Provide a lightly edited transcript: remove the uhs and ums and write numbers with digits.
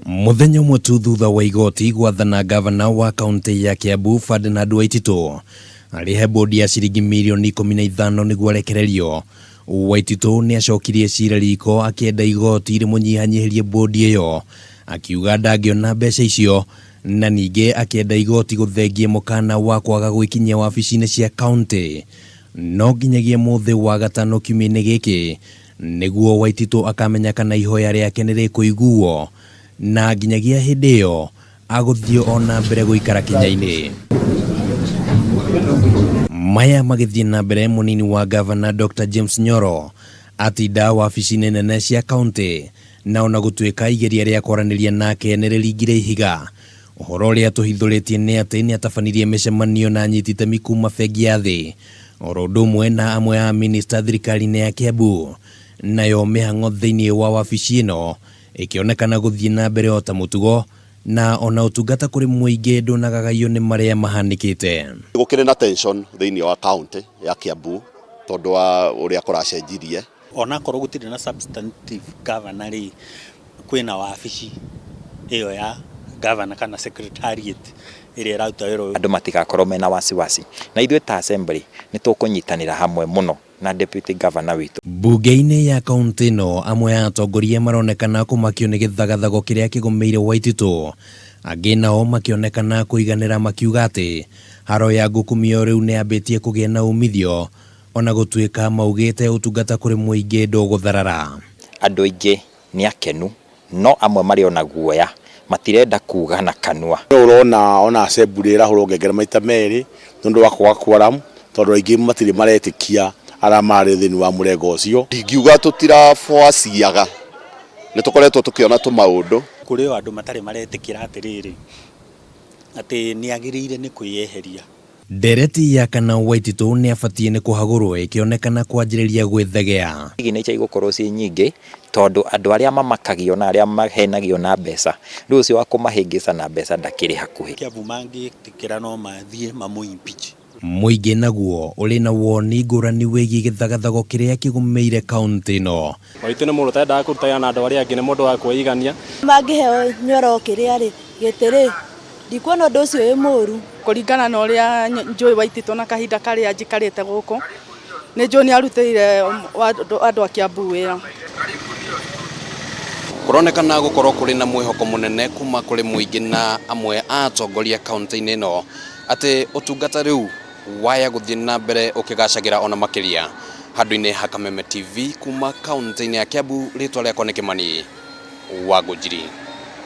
Mũthenya ũmwe tu thutha wa igoti gwathana ngavana wa kaunti ya Kiambu Ferdinand Waititu arĩhe bũndi ya ciringi mirioni 15 nĩguo arekererio, Waititu nĩ acokirie cira riko akĩenda igoti rĩmũnyihanyihĩrie bũndi ĩyo akiuga ndangĩona mbeca icio na ningĩ akĩenda igoti gũthengia mũkana wa kwaga gwĩkinyia wabici-inĩ cia kaunti no nginyagia mũthĩ wa gatano kiumia-inĩ gĩkĩ nĩguo Waititu akamenya kana ihoya rĩake nĩ rĩkũiguo na nginyagia hĩndĩ ĩyo agũthiĩ o na mbere gũikara Kenya-inĩ. Maya magĩthiĩ na mbere mũnini wa gavana Dr James Nyoro atinda wabici-inĩ nene cia kaunti na ona gũtuĩka igeria rĩa kwaranĩria nake nĩ rĩringire ihiga, ũhoro ũrĩa tũhithũrĩtie nĩ atĩ nĩ atabanirie mĩcemanio na anyiti itemi kuma bengi ya thĩ oro ũndũ ũmwe na amwe a minista thirikari-inĩ ya Kiambu. Nayo mĩhang'o thĩinĩ wa wabici ĩno ĩkĩonekana gũthiĩ na mbere o ta mũtugo na ona ũtungata kũrĩ mũingĩ ndũnagagayio nĩ marĩa mahanĩkĩte. Gũkĩrĩ na tension thĩinĩ wa county ya Kiambu tondũ wa ũrĩa kũracenjirie. Onakorwo gũtirĩ na substantive governor rĩ, kwĩna wabici ĩyo ya governor kana secretariat ĩrĩa ĩraruta wĩra ũyũ. Andũ matigakorwo mena wasiwasi na ithuĩ ta assembly nĩ tũkũnyitanĩra hamwe mũno na deputy governor witũ. Mbunge-inĩ ya kaunti ĩno amwe a atongoria maronekana kũmakio nĩ gĩthagathago kĩrĩa kĩgũmĩire Waititu, angĩ nao makĩonekana kũiganĩra makiuga atĩ haro ya ngukumio rĩu nĩ yambĩtie kũgĩa na umithio ona gũtuĩka maugĩte ũtungata kũrĩ mũingĩ ndũgũtharara. Andũ aingĩ nĩ akenu no amwe marĩ ona guoya matirenda kuga na kanua. No ũrona ona assembly ĩrahũrwo ngengere maita merĩ nĩ ũndũ wa kwaga quorum tondũ aingĩ matirĩ maretĩkia arĩa marĩ thĩinĩ wa mũrengo ũcio. Ndingiuga tũtiraboaciaga, nĩ tũkoretwo tũkĩona tũmaũndũ. Kũrĩ o andũ matarĩ maretĩkĩra atĩrĩrĩ, atĩ nĩ agĩrĩire nĩ kwĩyeheria. Ndereti ya kana Waititu nĩ abatiĩ nĩ kũhagũrwo ĩkĩonekana kwanjĩrĩria gwĩthegea. Signature igũkorwo ciĩ nyingĩ tondũ andũ arĩa mamakagio na arĩa mahenagio na mbeca, rĩu ũcio wa kũmahĩngĩca na mbeca ndakĩrĩ hakuhĩ. Kiambu mangĩtĩkĩra no mathiĩ mamũ impeach. Mũingĩ naguo ũrĩ na woni ngũrani wĩgiĩ gĩthagathago kĩrĩa kĩgũmĩire kaunti ĩno. Waititu nĩ mũndũ ũtendaga kũruta wĩra na andũ arĩa angĩ, nĩ mũndũ wa kwĩigania. Mangĩheo Nyoro kĩrĩa rĩ, gĩtĩ rĩ, ndikuona ũndũ ũcio wĩ mũru. Kũringana na ũrĩa njũĩ Waititu na kahinda karĩa njikarĩte gũkũ, nĩ njũĩ nĩ arutĩire andũ a Kiambu wĩra. Kũronekana gũkorwo kũrĩ na mwĩhoko mũnene kuma kũrĩ mũingĩ na amwe a atongoria kaunti-inĩ ĩno atĩ ũtungata rĩu waya gũthiĩ na mbere ũkĩgacagĩra ona makĩria. Handũ-inĩ ha Kameme TV kuma kaunti-inĩ ya Kiambu, rĩtwa rĩakwa nĩ Kĩmani wa Ngũnjiri.